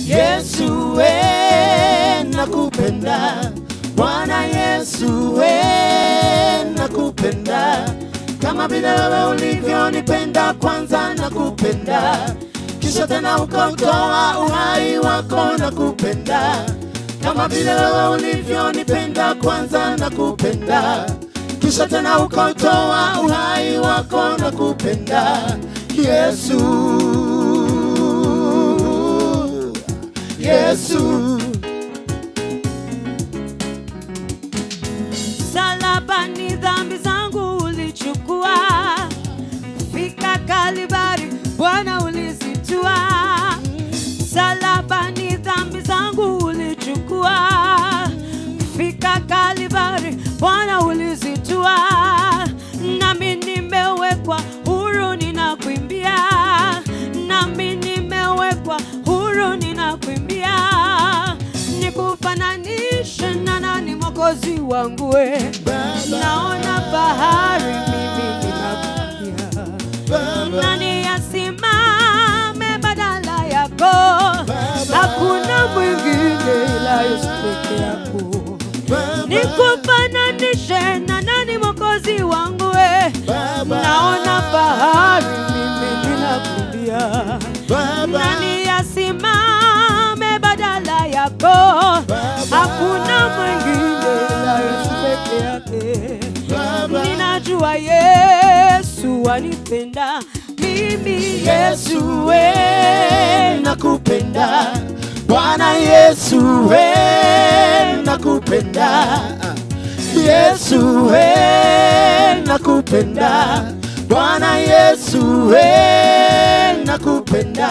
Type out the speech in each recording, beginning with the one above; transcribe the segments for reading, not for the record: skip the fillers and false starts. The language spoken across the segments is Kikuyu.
Yesu we, nakupenda. Bwana Yesu we, nakupenda. Kama vile wewe ulivyonipenda kwanza, nakupenda. Kisha tena ukautoa uhai wako, nakupenda. Kama vile wewe ulivyonipenda kwanza, nakupenda. Kisha tena ukautoa uhai wako, nakupenda. Yesu, Yesu. Msalabani dhambi zangu ulichukua, fika Kalvari Bwana ulizitua. Msalabani dhambi zangu ulichukua, fika Kalvari Bwana ulizitua. Nami nimewekwa huru, ninakuimbia. Nami nimewekwa huru, ninakuimbia. Nikufananishe na nani, Mwokozi wangu we? Naona fahari mimi ninakuimbia. Nani asimame badala yako? Hakuna mwingine ila Yesu peke yako. Nikufananishe na nani, Mwokozi wangu we? Naona fahari mimi ninakuimbia. Nani asimame badala yako? Hakuna mwingine ila Yesu peke yake. Ninajua Yesu anipenda mimi. Yesu we, nakupenda. Bwana Yesu we, nakupenda. Yesu we, nakupenda. Bwana Yesu we, nakupenda.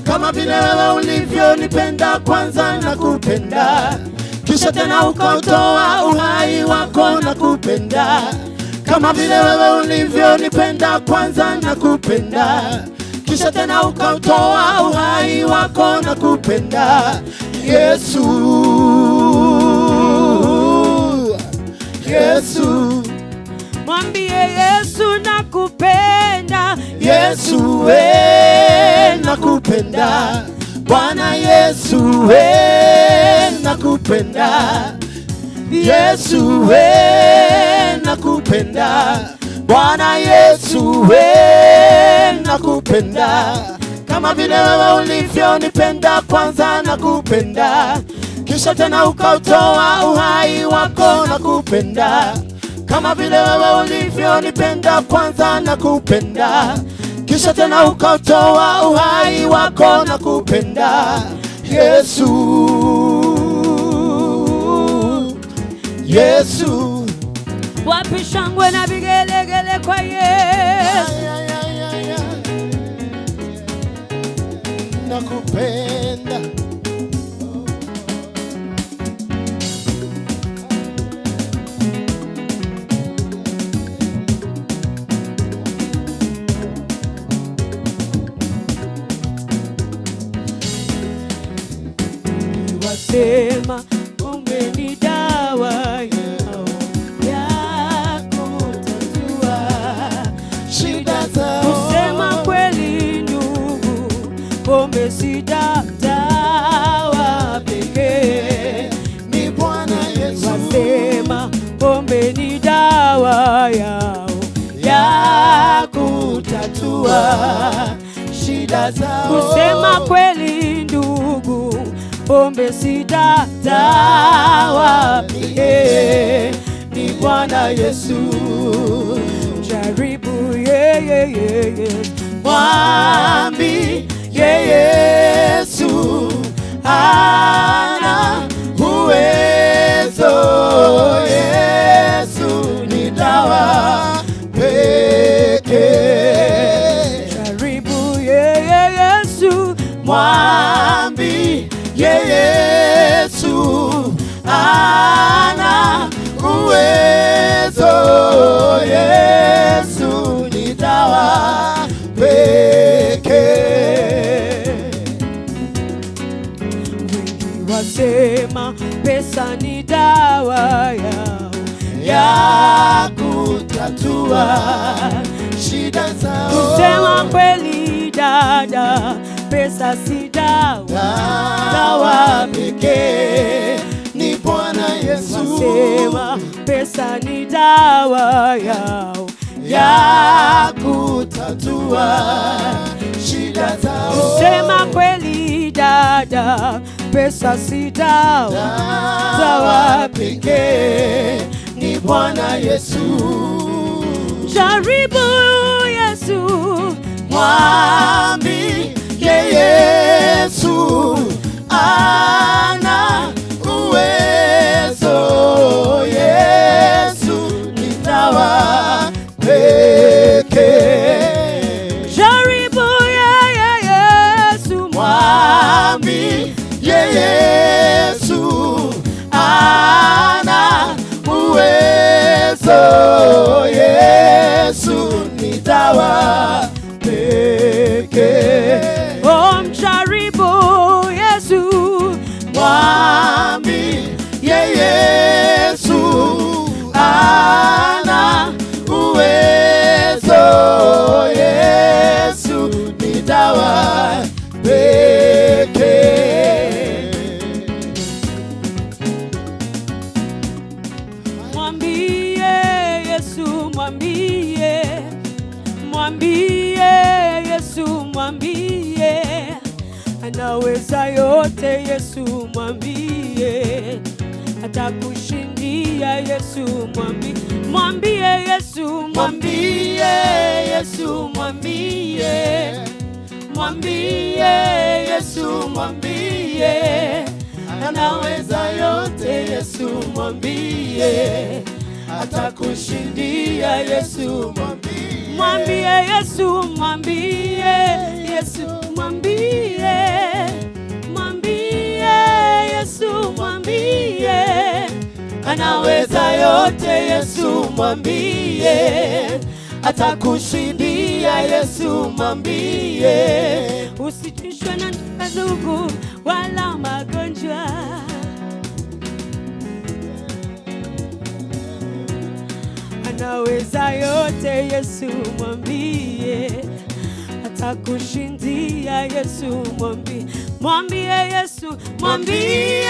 Kama vile wewe ulivyonipenda kwanza, nakupenda. Kisha tena ukautoa uhai wako, nakupenda. Kama vile wewe ulivyonipenda kwanza, nakupenda. Kisha tena ukautoa uhai wako, nakupenda. Yesu, Yesu. Mwambie Yesu nakupenda. Yesu we, nakupenda. Bwana Yesu we, nakupenda. Yesu we, nakupenda. Bwana Yesu we, nakupenda. Kama vile wewe ulivyonipenda kwanza, nakupenda. Kisha tena ukautoa uhai wako, nakupenda. Kama vile wewe ulivyonipenda kwanza, nakupenda. Kisha tena ukautoa uhai wako, nakupenda. Yesu, Yesu. Wapi shangwe na vigelegele kwa Yesu? Nakupenda. Wasema pombe ni dawa yao ya kutatua shida zao. Kusema kweli ndugu, pombe si dawa pekee. Ni Bwana Yesu. Wasema pombe ni dawa yao ya kutatua shida zao. Kusema kweli ndugu, pombe si dawa pekee. Ni Bwana Yesu. Jaribu yeye, yeye, Mwambie Yesu ana uwezo. Yesu ni dawa pekee. Jaribu yeye Yesu. Mwambie Yesu ana uwezo. Yesu ni dawa pekee. Wengi wasema pesa ni dawa yao ya kutatua shida zao. Kusema kweli dada, pesa si dawa. Dawa pekee ni Bwana Yesu. Wasema pesa ni dawa yao ya kutatua shida zao. Sema kweli dada, pesa si dawa. Dawa pekee ni Bwana Yesu. Jaribu Yesu, Mwambie Yesu ana uwezo. Yesu ni dawa pekee. Jaribu yeye Yesu, Mwambie Yesu ana uwezo. Yesu ni dawa pekee. Oh, mjaribu Yesu, Mwambie Yesu ana uwezo. Yesu ni dawa pekee. Mwambie Yesu, mwambie, mwambie Yesu, mwambie anaweza yote. Yesu mwambie, atakushindia. Yesu mwambie, mwambie Yesu, mwambie Yesu, mwambie, mwambie Yesu, mwambie anaweza yote. Yesu mwambie, atakushindia. Yesu Mwambie, mwambie Yesu, mwambie Yesu, mwambie, mwambie Yesu, mwambie anaweza yote. Yesu mwambie, atakushindia. Yesu mwambie. Usitishwe na ndugu wala magonjwa. Anaweza yote, Yesu mwambie, atakushindia. Yesu mwambie, mwambie Yesu, mwambie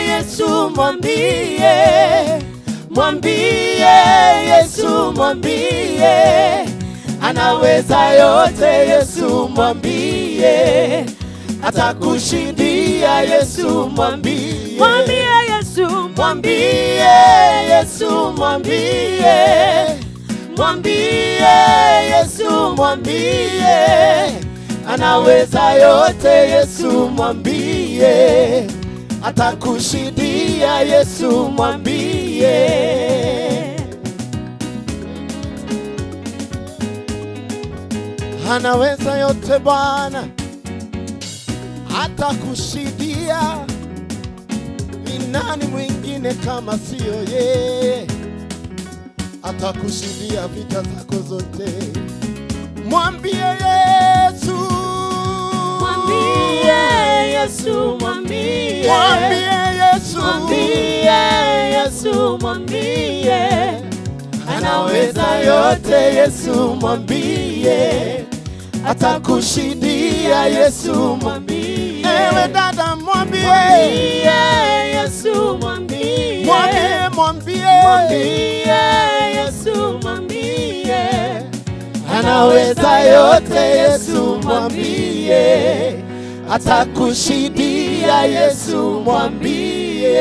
Yesu, mwambie, Mwambie Yesu, mwambie anaweza yote. Yesu mwambie, atakushindia. Yesu mwambie, mwambie Yesu, mwambie Yesu, mwambie, mwambie Yesu, mwambie anaweza yote. Yesu mwambie, atakushindia. Yesu mwambie. Anaweza yote Bwana, atakushindia. Ni nani mwingine kama siyo yeye? Atakushindia vita zako zote. Mwambie Yesu, Mwambie Yesu, mwambie, mwambie Yesu, mwambie Yesu, mwambie anaweza yote. Yesu mwambie, atakushindia. Yesu mwambie, ewe dada, mwambie, mwambie Yesu, mwambie, mwambie, mwambie, mwambie Yesu, mwambie anaweza yote. Yesu mwambie, atakushindia. Yesu mwambie,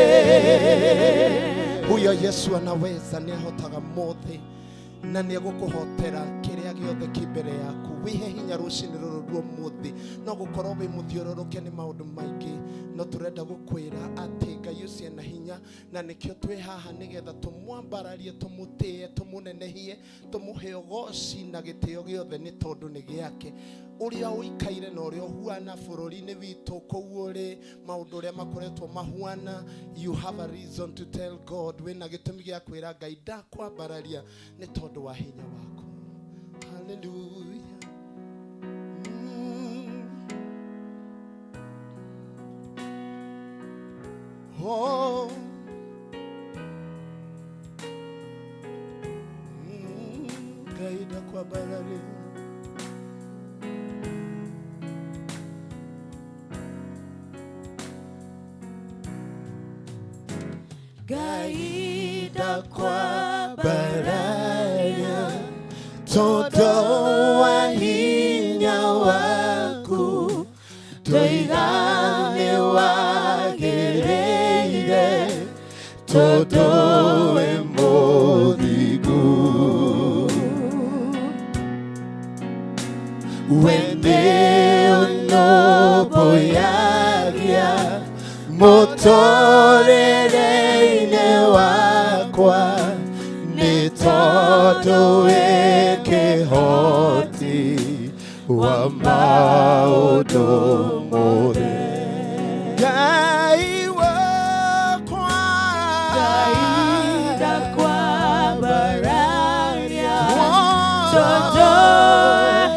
huyo Yesu anaweza, nĩahotaga mothe na nĩegũkũhotera kĩrĩa gĩothe kĩ mbere yaku. Wĩhe hinya rũcinĩ rũrũ rwa ũmũthĩ. No gũkorwo wĩ mũthiũrũrũke nĩ maũndũ maingĩ, no tũrenda gũkwĩra atĩ Ngai ũcio ena hinya, na nĩkĩo twĩ haha nĩgetha tũmwambararie, tũmũtĩe, tũmũnenehie, tũmũhe ũgoci na gĩtĩo gĩothe nĩ tondũ nĩ gĩake. Ũrĩa ũikaire na ũrĩa ũhuana bũrũri-inĩ witũ kũu ũrĩ, maũndũ ũrĩa makoretwo mahuana, you have a reason to tell God, wĩna gĩtũmi gĩa kwĩra Ngai ndakwambararia nĩ tondũ wa hinya waku. Hallelujah. Oh. Ngai ndakwambararia. Ngai ndakwambararia tondũ wa hinya waku ndoiga nĩ wagĩrĩire tondũ wĩ mũthingu. We nĩ ũnũmbũyagia mũtũrĩre-inĩ wakwa nĩ tondũ wĩ kĩhoti wa maũndũ mothe. Ngai wakwa. Ngai ndakwambararia tondũ wa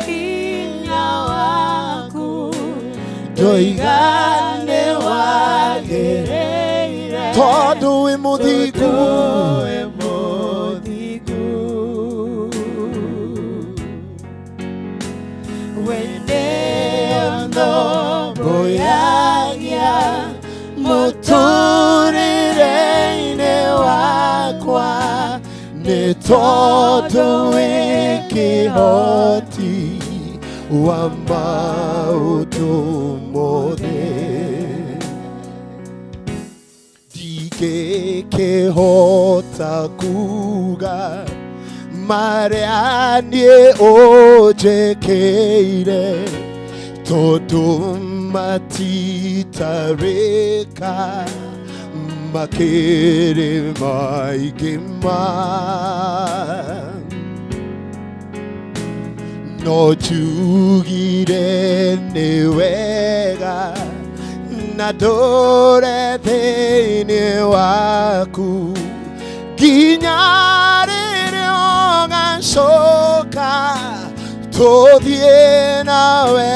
hinya waku ndoiga nĩ wagĩrĩire tondũ wĩ mũthingu. Tondũ wĩ mũthingu. We nĩ ũnũmbũyagia mũtũrĩre-inĩ wakwa nĩ tondũ wĩ kĩhoti wa maũndũ mothe. Ndingĩkĩhota kuga marĩa niĩ ũnjĩkĩire tondũ matitarĩka makĩrĩ maingĩ ma no njugire nĩ wega na ndũre thĩinĩ waku nginya rĩrĩa ũgacoka tũthiĩ nawe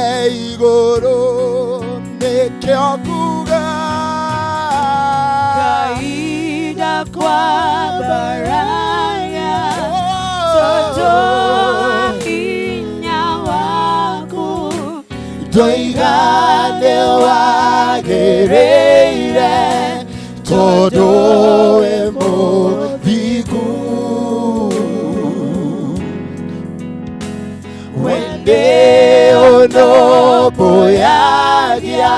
igũrũ nĩkĩo nguga. Ngai ndakwambararia tondũ wa hinya waku ndoiga nĩ wagĩrĩire tondũ wĩ mũthingu. We nĩ ũnũmbũyagia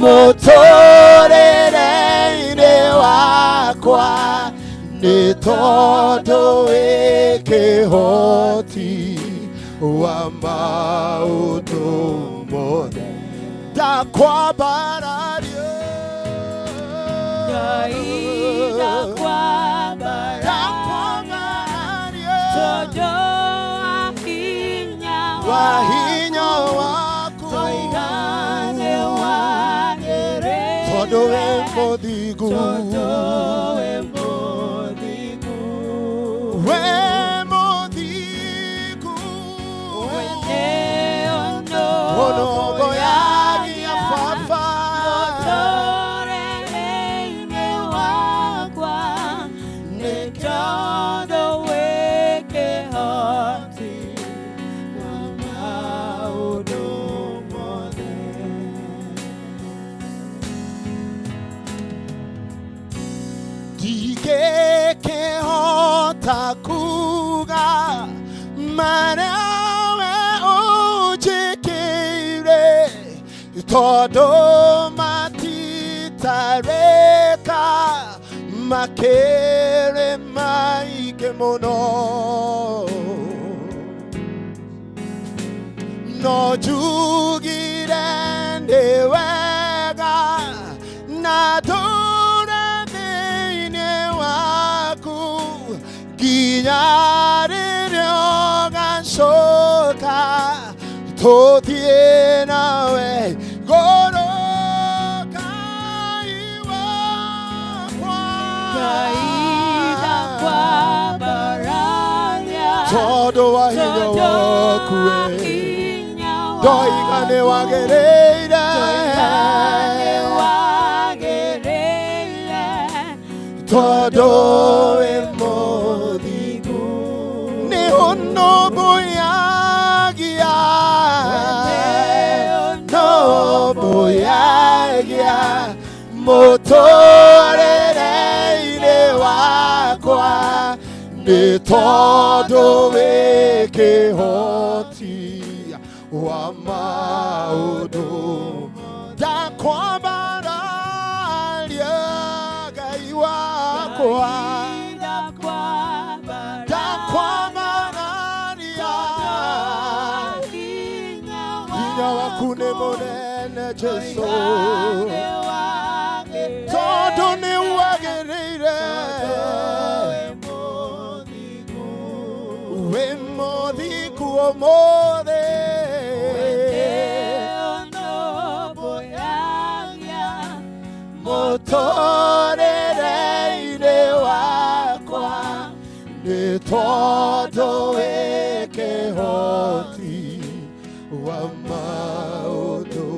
mũtũrĩre-inĩ wakwa nĩ tondũ wĩ kĩhoti wa maũndũ mothe. Ndakwambararia. Ngai ndakwambararia ndakwambararia tondũ wa hinya wa hinya waku ndoiga nĩ wagĩrĩire tondũ wĩ mũthingu. Tondũ wĩ mũthingu. Wĩ mũthingu. We nĩ ũnũmbũyagia baba mũtũrĩre-inĩ wakwa nĩ tondũ wĩ kĩhoti wa maũndũ mothe. Ndingĩkĩhota kuga marĩa we ũnjĩkĩire tondũ matitarĩka makĩrĩ maingĩ mũno no njugire nĩ wega na ndũre thĩinĩ waku nginya rĩrĩa ũgacoka tũthiĩ nawe igũrũ. Ngai wakwa. Ngai ndakwambararia tondũ wa hinya tondũ waku wa we hinya ndoiga nĩ waku wagĩrĩire ndoiga nĩ wagĩrĩire tondũ wĩ mũthingu nĩ ũnũmbũyagia nũmbũyagia mũtũrĩre-inĩ. Nĩ tondũ wĩ kĩhoti wa maũndũ ndakwambararia Ngai wakwa, ndakwambararia, hinya waku nĩ mũnene Jesu, tondũ nĩ wagĩrĩire, wĩ mũthingu ũmũthĩ. Mũtũrĩre-inĩ wakwa nĩ tondũ wĩ kĩhoti wa maũndũ,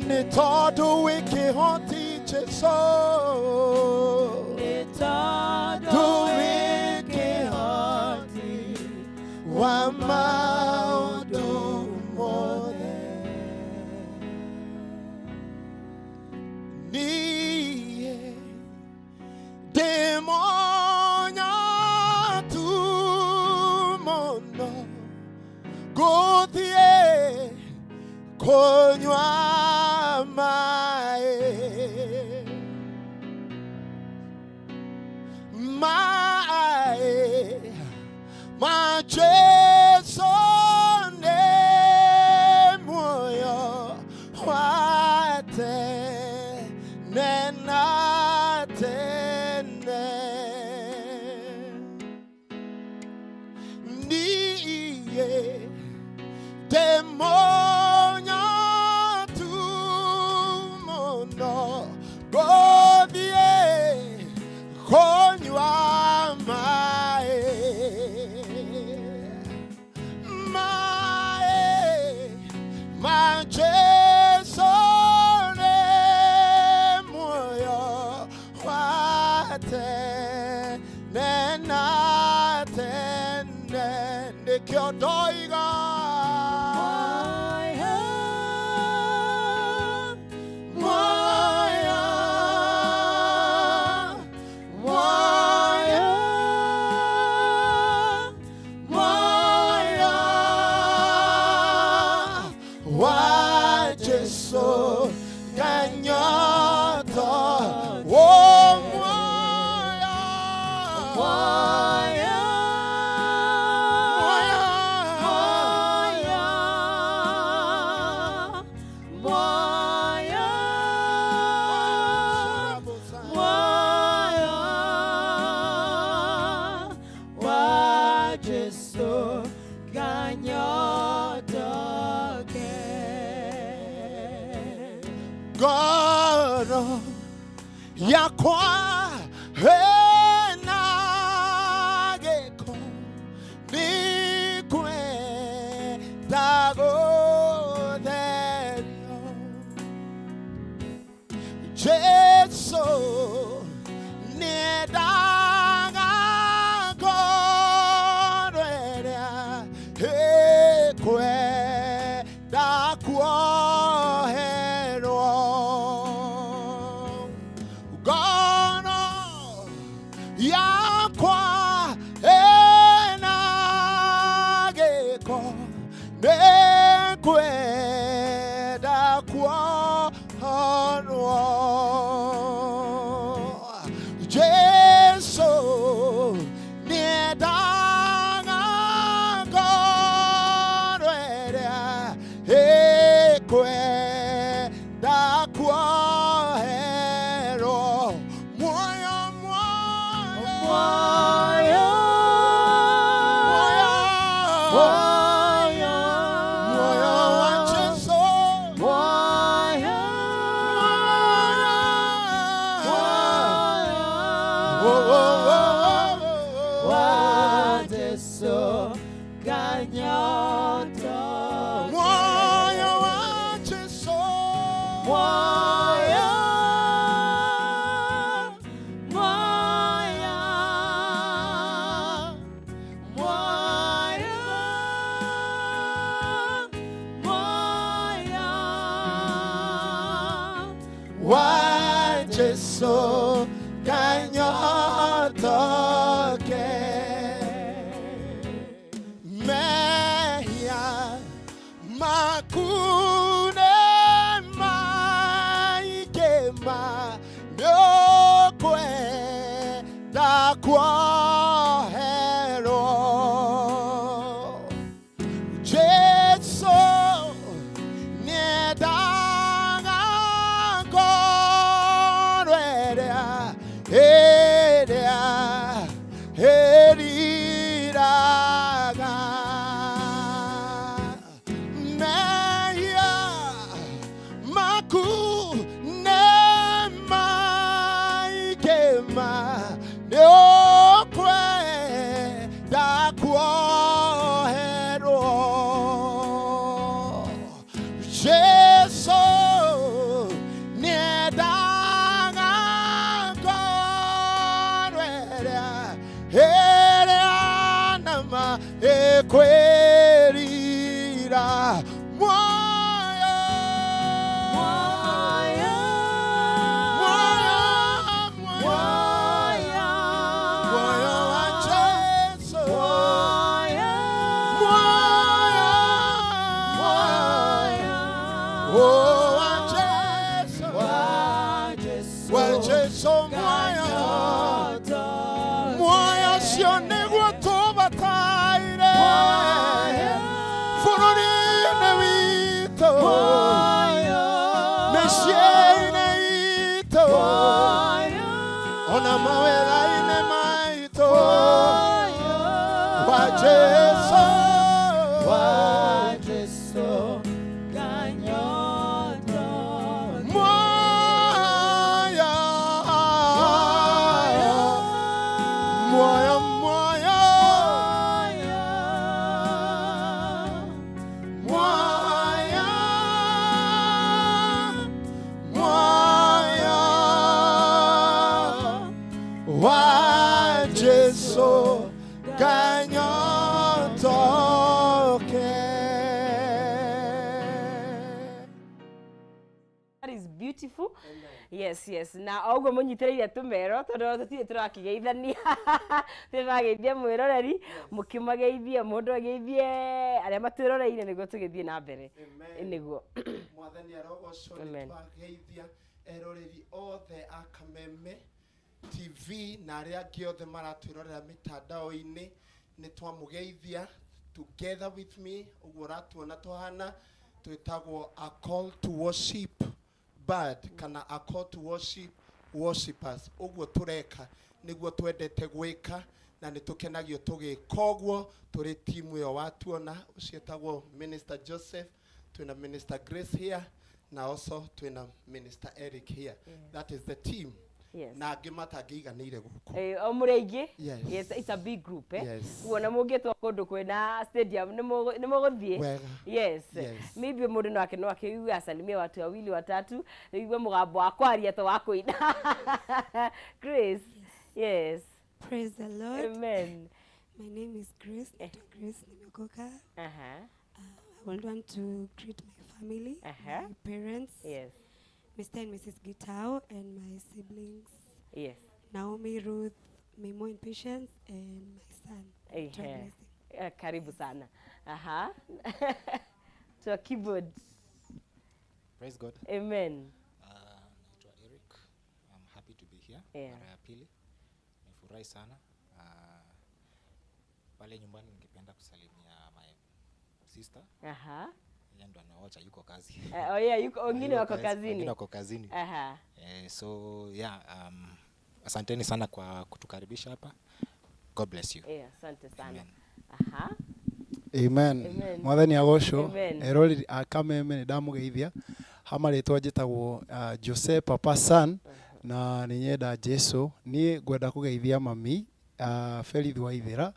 nĩ tondũ wĩ kĩhoti Jesu, tondũ wĩ kĩhoti wa maũndũ mothe. Niĩ ndĩ mũnyotu mũno gũthiĩ kũnyua maĩ, maĩ ma Jesu nĩ muoyo wa tene na tene. Niĩ ndĩ mũnyotu mũno gũthiĩ kũnyua maĩ, maĩ ma Jesu nĩ muoyo wa tene na tene, nĩkĩo ndoiga. Muoyo, muoyo, muoyo wa Jesu nganyota, oh muoyo, muoyo, Ngoro yakwa ĩna gĩko nĩ kwenda gũtherio. Jesu nĩendaga ngoro ĩrĩa ĩkwenda kuoherwo. Ngoro yakwa ĩna gĩko nĩ kwenda kuohorwo. Jesu nĩendaga ngoro ĩrĩa ĩkwenda kuoherwo. Muoyo, muoyo, muoyo, muoyo wa Jesu, muoyo, oh, oh, oh, oh. Muoyo wa Jesu, Muoyo, muoyo, muoyo, muoyo wa Jesu kanyotoke. Kuoherwo Jesu nĩendaga ngoro ĩrĩa ĩrĩa ĩriraga mehia maku nĩ maingĩ ma nĩũkwenda kuoherwo. Jesu nĩendaga ngoro ĩrĩa ĩrĩa nama ĩkwĩrira. Muoyo, muoyo, muoyo, muoyo wa Jesu, muoyo, muoyo, oh, wa Jesu, wa Jesu, muoyo, muoyo ũcio nĩguo tũbataire bũrũri-inĩ witũ, mĩciĩ-inĩ itũ, ona mawĩra-inĩ maitũ. Wa Jesu, wa Jesu kanyoto. Muoyo, muoyo, muoyo, muoyo, muoyo wa Jesu kanyotoke. That is beautiful. Yes, na oguo mũnyitĩrĩire tũmero tondũ tũtirĩ tũrakĩgeithania, tũrageithia mwĩroreri, mũkĩmageithie, mũndũ ageithie arĩa matwĩroreire nĩguo tũgĩthiĩ na mbere. Amen. Nĩguo. Mwathani arogocwo. Amen. Nĩ twageithia eroreri othe a Kameme TV na arĩa angĩ othe maratwĩrorera mĩtandao-inĩ. Nĩ twamũgeithia. Together with me, ũguo ũratuona tũhana, twĩtagwo A Call to Worship Band kana A Call to Worship Worshipers. Ũguo tũreka nĩguo twendete gwĩka na nĩ tũkenagio tũgĩka ũguo. Tũrĩ timu ĩyo watuona, ũcio ĩtagwo Minister Joseph, twĩna Minister Grace here na also twĩna Minister Eric here. That is the team. Na angĩ matangĩiganĩire gũkũ. Eh, o mũrĩ aingĩ. Yes. Yes, it's a big group, eh. Yes. Kuona mũngĩtwo kũndũ kwĩna stadium nĩ mũgũthiĩ. Wega. Yes. Yes. Maybe mũndũ no ake no akĩigue asalimie watu wawili watatu, igue mũgambo wa kwaria to wa kũina. Grace. Yes. Praise the Lord. Amen. My name is Grace. Naitwa Grace nimeokoka. I would want to greet my family, my parents, Mr. and Mrs. Gitao, and my siblings, Naomi, Ruth, Mimo and Patience, and my son, Dr. Blessing. Eh, karibu sana. Aha. To a keyboard. Praise God. Amen. Naitwa Eric. I'm happy to be here. Mara ya pili. Nimefurahi sana. Pale nyumbani ningependa kusalimia my sister. Yeye ndo anaocha, yuko kazi. Eh, oh yeah, yuko wengine Yuko wako kazi, kazini. wengine wako kazini. Eh, so yeah, asanteni sana kwa kutukaribisha hapa. God bless you. Yeah, asante sana. Amen. Aha. Amen. Amen. Mwathani agocwo. Amen. Eroreri a Kameme, nĩ ndamũgeithia. Ha marĩtwa njĩtagwo Jose Papa San na nĩ nyenda Jesu. Niĩ ngwenda kũgeithia mami Felith Waithĩra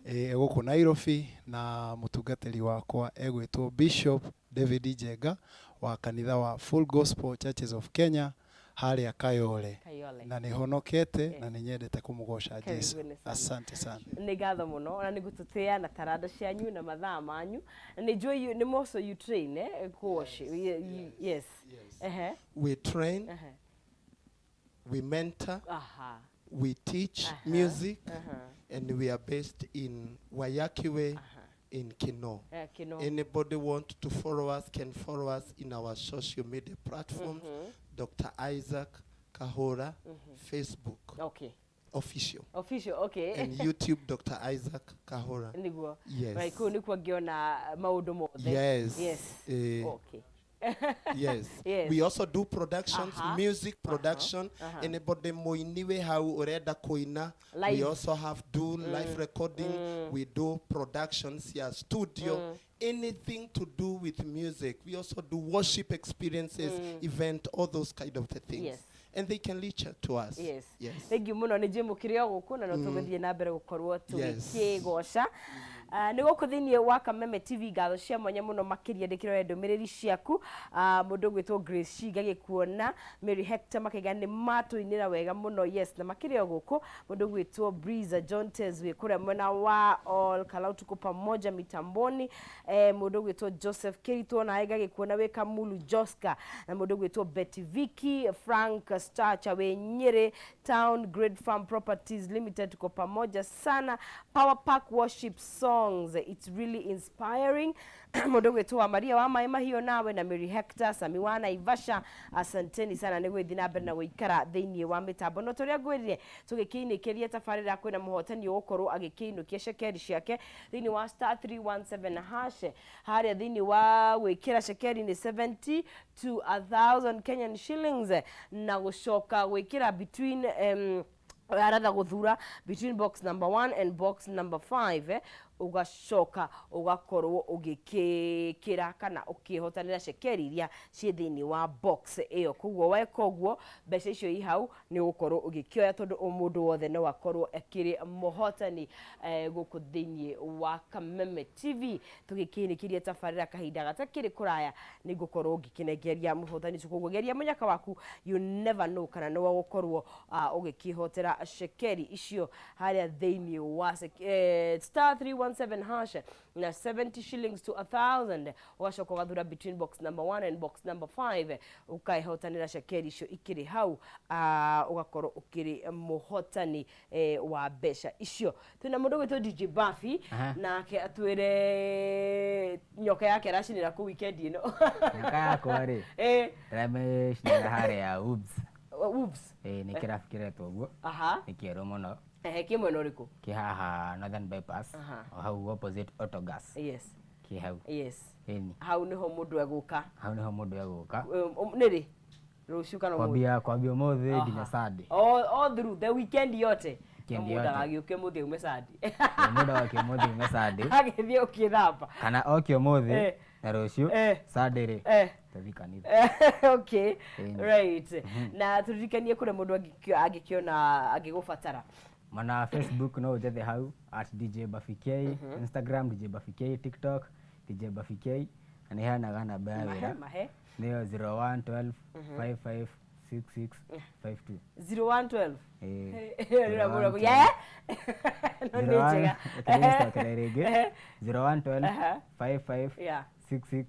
gũkũ Nairobi na mũtungatĩri wakwa egwĩtwo Bishop David Njenga wa kanitha wa Full Gospel Churches of Kenya harĩa Kayole. Kayole. Na nĩ honokete na nĩ nyendete kũmũgoca Jesu. Karibuni sana. Asante sana. Nĩ ngatho mũno ona nĩ gũtũtĩa na taranda cianyu na mathaa manyu, na nĩ njũĩ nĩ also you train, eh, ku worship. Yes. Ehe. We train, we mentor, we teach music, and we are based in Waiyaki Way in Kinoo. Eh, Kinoo. Anybody want to follow us can follow us in our social media platforms. Dr. Isaac Kahora, Facebook. Okay. Official. Official, okay. And YouTube Dr. Isaac Kahora. Niguo. Yes. Right, kũu nĩkuo ngĩona maũndũ mothe. Yes. Yes. Eh, Okay. Yes. Yes. We also do productions, music production. Anybody muini we hau urenda kuina. We Live. also have do live recording. We do productions, yeah, studio. Anything to do with music. We also do worship experiences, event, all those kind of the things. Yes. And they can reach out to us. Yes. Yes. Thank you muno nä njä må kä rä o gå kå na no tå gä thiä na mbere gå korwo tå Yes. gä kä goca. Nä gå kå thä inä wa Kameme TV, ngatho cia mwanya må no makä ria ndä kä roe ndå mä rä ri ciaku. Må ndå gwä two Grace Shinga gä kuona Mary Hector makaiga nä matå inä ra wega må no. Yes, na makä rä o gå kå må ndå gwä two Breeza John Tez wä kå rä a mwena wa All Kalau, tuko pamoja mitamboni. Må ndå gwä two Joseph Kiritwo nawe ngagä kuona wä Kamulu Joska, na må ndå gwä two Betty Vicky Frank Starcha wä Nyeri Town, Great Farm Properties Limited, tuko pamoja sana. Power Park worship songs, it's really inspiring. Mundu gwitwo wa Maria wa Maĩ Mahiũ nawe na Mary Hector Sami wa Naivasha, asanteni sana nĩ gwĩthiĩ na mbere na gũikara thĩinĩ wa mĩtambo. No tũrĩa ngwĩrire tũgĩkĩinĩkĩria tabarĩra, kwĩna mũhotani ũgũkorwo agĩkĩinũkia cekeri ciake thĩinĩ wa star 317 hash. Harĩa thĩinĩ wa gwĩkĩra cekeri nĩ 70 to 1000 Kenyan shillings, na gũcoka gwĩkĩra between aratha gũthura between box number 1 and box number 5, ũgacoka ũgakorwo ũgĩkĩkĩra kana ũkĩhotanĩra cekeri iria ciĩ thĩinĩ wa box ĩyo. Koguo weka ũguo, mbeca icio i hau nĩ ũgũkorwo ũgĩkĩoya, tondũ o mũndũ wothe no akorwo akĩrĩ mũhotani gũkũ thĩinĩ wa Kameme TV. Tũgĩkĩinĩkĩria tabarĩra kahinda gatakĩrĩ kũraya nĩ ngũkorwo ngĩkĩnengeria mũhotani ũcio. Koguo geria mũnyaka waku, you never know kana nĩ wagũkorwo ũgĩkĩhotera cekeri icio harĩa thĩinĩ wa star 317 hash na 70 shillings to 1000, ũgacoka ũgathura between box number 1 and box number 5, ũkaĩhotanĩra cekeri icio ikĩrĩ hau, ũgakorwo ũkĩrĩ mũhotani wa mbeca icio. Twĩna mũndũ gwĩtwo DJ Bafi, nake atwĩre nyoka yake aracinĩra kũ weekend ĩno. Nyoka yakwa rĩ, ndĩramĩcinĩra harĩa Woobs. Oops. Ĩĩ, nĩ kĩrabu kĩretwo ũguo. Nĩ kĩerũ mũno. Ehe, kĩ mwena ũrĩkũ? Kĩ haha Northern Bypass, o hau opposite Autogas. Kĩ hau. Ĩni. Hau nĩho mũndũ egũka? Hau nĩho mũndũ egũka. Nĩ rĩ, rũciũ kana ũmũthĩ? Kwambia ũmũthĩ nginya Sunday. All through the weekend yote? Weekend Mũndũ yote. agagĩũke mũthĩ ume Sunday. Ĩ, mũndũ oke ũmũthĩ ume Sunday. Agĩthiĩ ũkĩthamba. Kana oke ũmũthĩ na rũciũ, Sunday rĩ, tũthiĩ kanitha. Okay. Ĩni. Right, na tũririkanie kũrĩa mũndũ angĩkĩona angĩgũbatara. Mana Facebook no ũnjethe hau at DJ Buffy K, Instagram DJ Buffy K, TikTok DJ Buffy K, na nĩ heanaga namba ya Mahe wĩra. Mahe. Nĩyo 0112 55 66 52. 0112? Ĩĩ. Rĩrĩa yeah no nĩ njega. Reke rĩngĩ, 0112 55 66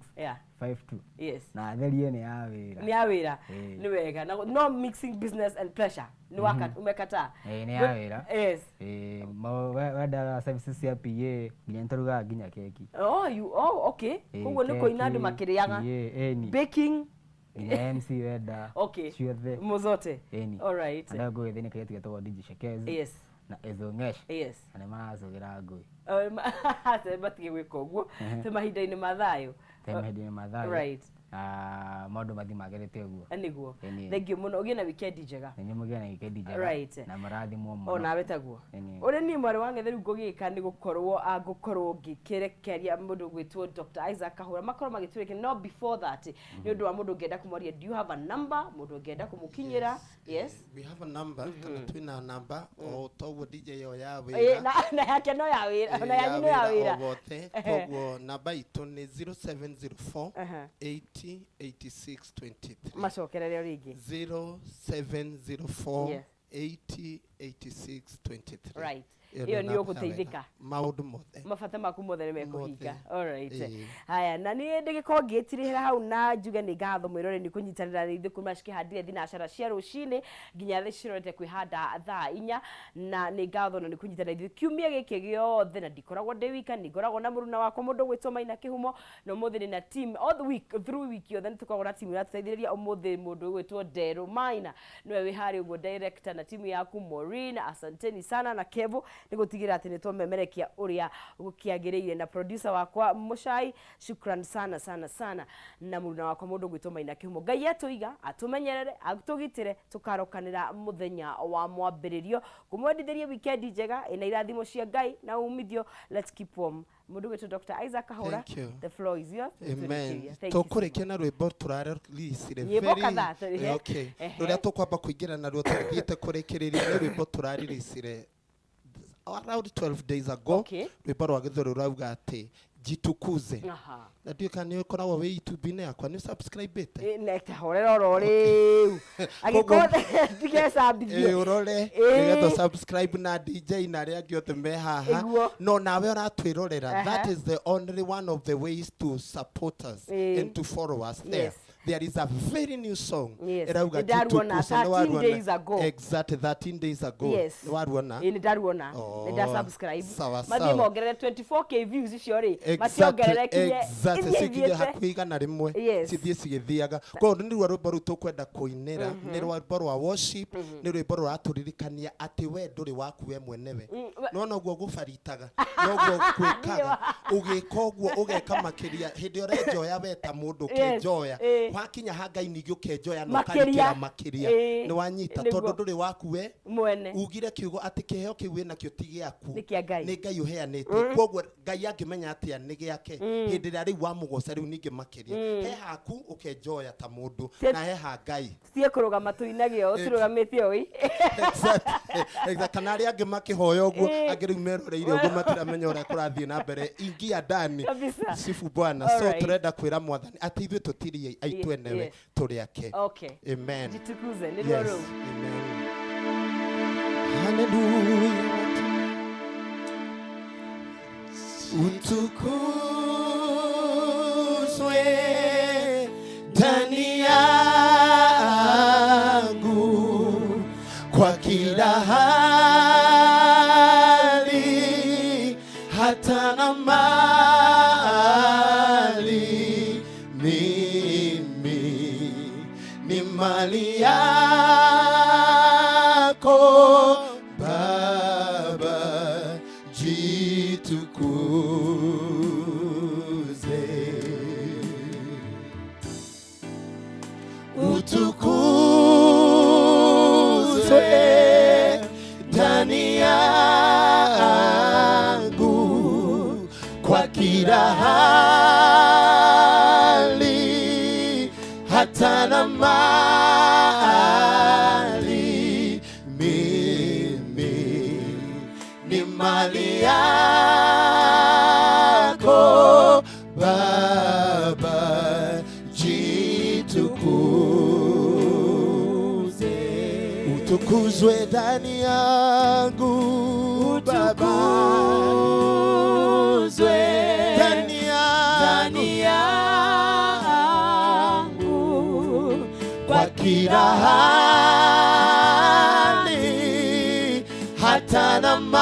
52. Na therie nĩ ya wĩra. Nĩ ya wĩra. Ĩĩ. Nĩ wega. Na no mixing business and pleasure nĩ waka umekataa. Ĩĩ, nĩ ya wĩra. Ĩĩ, wendaga services cia PA, nginya nĩtũrugaga nginya keki. Oh, you, oh, okay. Ĩĩ, Koguo nĩ kũina andũ keki, makĩrĩaga. PA, ĩni. Baking. Nginya MC wenda. Ciothe. Muzote. Ĩni. All right. Na ngũĩ thĩinĩ kairĩtu getagwo DJ Shekezi na Ezongesh, na nĩ maracũgĩra ngũĩ. Matige gwĩka ũguo twĩ mahinda-inĩ ma thayũ. Te mahinda-inĩ ma thayũ. Na maũndũ mathiĩ magĩrĩte ũguo. Nĩguo. Ĩni. Thank you mũno, ũgĩe na weekend njega. Na inyuĩ mũgĩe na weekend njega. Na mũrathimwo mũno. O nawe taguo. Ĩni. Ũrĩa niĩ mwarĩ wa ng'ethe rĩu ngũgĩka nĩ gũkorwo ngũkorwo ngĩkĩrekeria mũndũ gwĩtwo Dr. Isaac Kahũra makorwo magĩtũrĩkia. No before that, nĩ ũndũ wa mũndũ ũngĩenda kũmwaria, do you have a number mũndũ ũngĩenda kũmũkinyĩra? Yes. We have a number, kana twina namba o toguo DJ yo ya Ĩ, wĩra. na yake no ya wĩra, na yanyu no ya o wĩra. wothe. Koguo namba itũ nĩ 0704 80 86 23. Macokerere o rĩngĩ. 0704 Yes. 80 86 23. Right. Ĩyo Ĩyo nĩ namba ya ũgũteithĩka. wega. Maũndũ mothe. Mabata maku mothe nĩ mekũhinga. Mothe. Alright. Ĩĩ. Haya, na niĩ ndĩgĩkorwo ngĩtirĩhĩra hau na njuge nĩ ngatho mwĩrore nĩ kũnyitanĩra na ithuĩ kuma cikĩhandire thinacara cia rũcinĩ nginya thĩ cirorete kwĩhanda thaa 4, na nĩ ngatho na nĩ kũnyitanĩra ithuĩ kiumia gĩkĩ gĩothe, na ndikoragwo ndĩ wika, nĩ ngoragwo na mũruna wakwa mũndũ gwĩtwo Maina Kĩhumo, na ũmũthĩ nĩ na team all the week through week yothe nĩ tũkoragwo na team ĩratũteithĩrĩria. Ũmũthĩ mũndũ ũgwĩtwo Nderũ Maina nĩwe wĩ harĩa ũguo director, na timu yaku Maureen, asanteni sana, na Kevo nĩ gũtigĩrĩra atĩ nĩ twamemerekia ũrĩa gũkĩagĩrĩire, na producer wakwa Mũcai, shukran sana sana sana, na mũruna wakwa mũndũ ũgwĩtwo Maina Kĩhumo. Ngai atũiga, atũmenyerere, atũgitĩre, tũkarokanĩra mũthenya wa mwambĩrĩrio. Kũmwendithĩria weekend njega ĩna irathimo cia Ngai na umithio. Let's keep warm. Mũndũ ũgwĩtwo Dr. Isaac Kahũra, Thank you. the floor is yours. Amen. Thank you so Tũkũrĩkia na rwĩmbo tũrareleasire. Nyĩmbo kadhaa, Okay. Ehe. Rũrĩa tũkwamba kũingĩra naruo tũthiĩte kũrĩkĩrĩria nĩ rwĩmbo tũrareleasire around 12 days ago. Rwĩmbo rwa Gĩthũri rũrauga atĩ "Jitukuze". Na ndiũĩ kana nĩ ũkoragwo wĩ YouTube-inĩ yakwa, nĩ subscribe-ĩte? Nehorera oro rĩu angĩkorwo ndigecambithie. Ĩ, ũrore nĩgetha subscribe na DJ na arĩa angĩ othe me haha. No nawe ũratwĩrorera, that is the only one of the ways to support us and to follow us there. There is a very new song ĩrauga Nĩ ndaruona, "Jitukuze". Nĩ 13 waruona? days ago. Exactly, 13 days ago. Nĩ waruona? Ĩ, nĩ ndaruona. Oh, nĩ nda subscribe. Sawa, mathiĩ sawa. mongerere 24K views icio rĩ, mationgerere kinye Exactly, ithiĩ cikinye ithiĩte. hakuhĩ 100. Cithiĩ cigĩthiaga. Koguo nĩ ruo rwĩmbo rũu tũkwenda kũinĩra, nĩ rwĩmbo rwa worship, nĩ rwĩmbo rũratũririkania atĩ we ndũrĩ waku we mwenewe. Nona ũguo gũbaritaga noguo gwĩkaga, ũgĩka ũguo ũgeka makĩria hĩndĩ ĩrĩa ũrenjoya we ta mũndũ, ũkenjoya, wakinya ha Ngai ningĩ ũkenjoya na Makĩria. ũkarikĩra makĩria. Nĩ wanyita? Nĩguo. Tondũ ndũrĩ waku we mwene. Ugire kiugo atĩ kĩheo kĩu wĩnakĩo ti gĩaku. Nĩ kĩa Ngai. Nĩ Ngai ũheanĩte. Koguo Ngai angĩmenya atĩa nĩ gĩake hĩndĩ ĩrĩa rĩu wamũgoca rĩu ningĩ makĩria? He haku ũkenjoya ta mũndũ na he ha Ngai. Tie kũrũgama tũinage o tũrũgamĩte oi. Exactly. Kana arĩa angĩ makĩhoya ũguo, angĩ rĩu meroreire ũguo matiramenya ũrĩa kũrathiĩ na mbere. Ingia ndani. Kabisa. Sifu Bwana. So tũrenda kwĩra Mwathani atĩ ithuĩ tũtirĩ aitũ enewe, tũrĩ ake. Amen. "Jitukuze" nĩ ruo Yes. rũu. Amen. Hallelujah. Utukuzwe ndani yangu kwa kila hali, hata na mali. Mimi ni mali yako Baba, jitukuze. Utukuzwe ndani yangu kwa kila hali, hata na mali. Mimi ni mali yako Baba, jitukuze. Utukuzwe ndani yangu Baba, Utukuzwe ndani yangu ndani yangu kwa kila hali, hata na mali.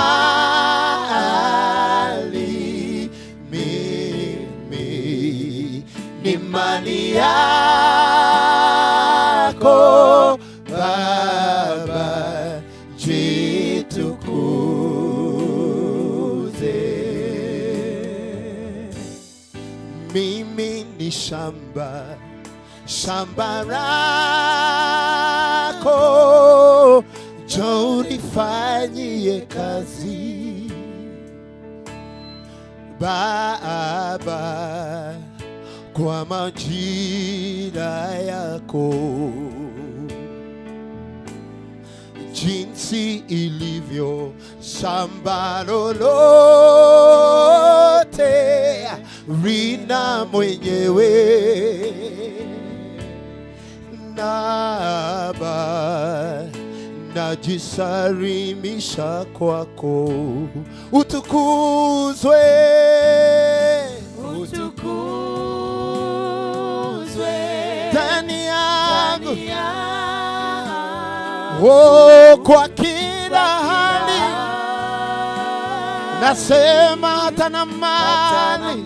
Mimi ni mali yako Baba, jitukuze. Mimi ni shamba, shamba lako, njoo ulifanyie kazi Baba, kwa majira yako, jinsi ilivyo shamba lolote lina mwenyewe, naba Ninajisalimisha kwako, utukuzwe, Utukuzwe ndani yangu, ndani yangu. Oh, kwa kila hali nasema hata na mali,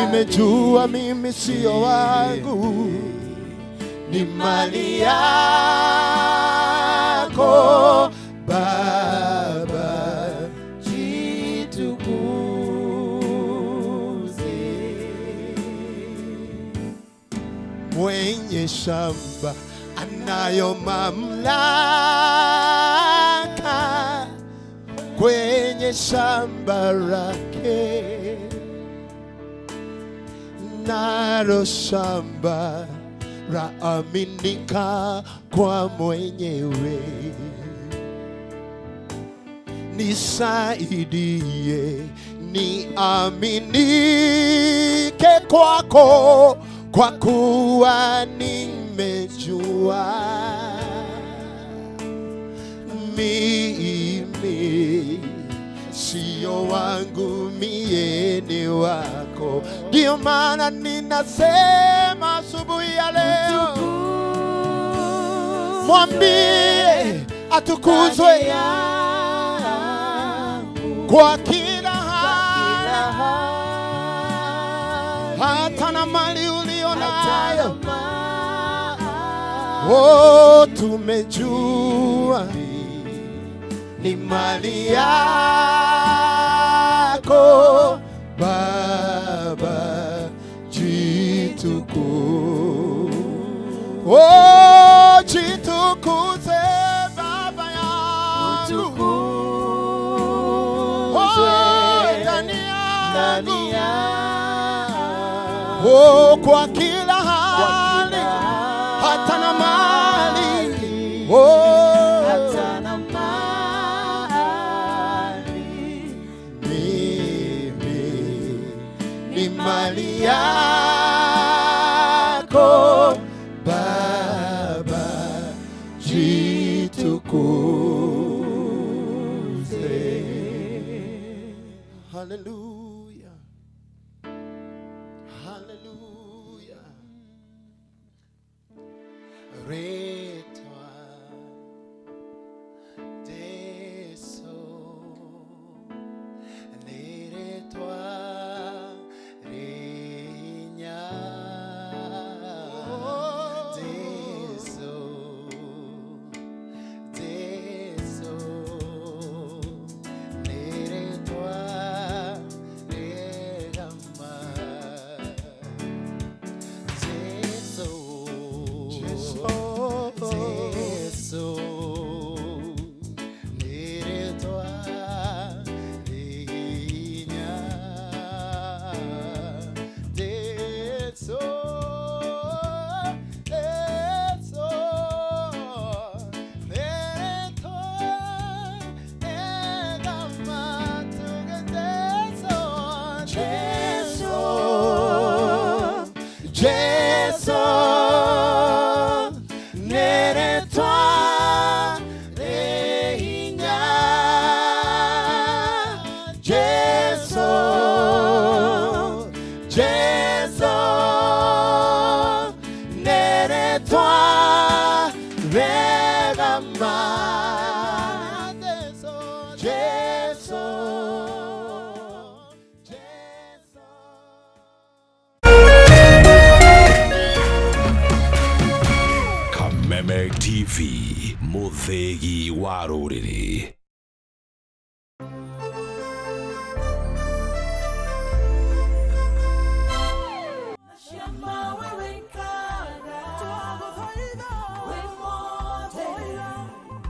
nimejua mimi sio wangu, ni mali yako Baba, Jitukuze. Mwenye shamba anayo mamlaka kwenye shamba lake, nalo shamba laaminika kwa mwenyewe. Nisaidie niaminike kwako, kwa kuwa nimejua mimi sio wangu, mie ni wako. Ndio maana ninasema asubuhi ya leo, mwambie atukuzwe kwa kila hali, hata na mali ulio nayo. Oh, tumejua ni mali yako Baba, jitukuze. Oh, jitukuze Baba yangu, oh, ndani yangu, oh, kwa kila hali, hata na mali, oh, Hata na mali, mimi ni mali yako Baba, jitukuze. Hallelujah. Hallelujah. Retwa Jesu, niretwa rinya. Jesu, Jesu, niretwa rigama. Jesu, Jesu, Jesu, niretwa rinya. Jesu, Jesu, niretwa rigama. Jesu, Jesu, niretwa rinya. Jesu, Jesu, niretwa rigama. Jesu, Jesu. Kameme TV, Muthegi wa rũrĩrĩ.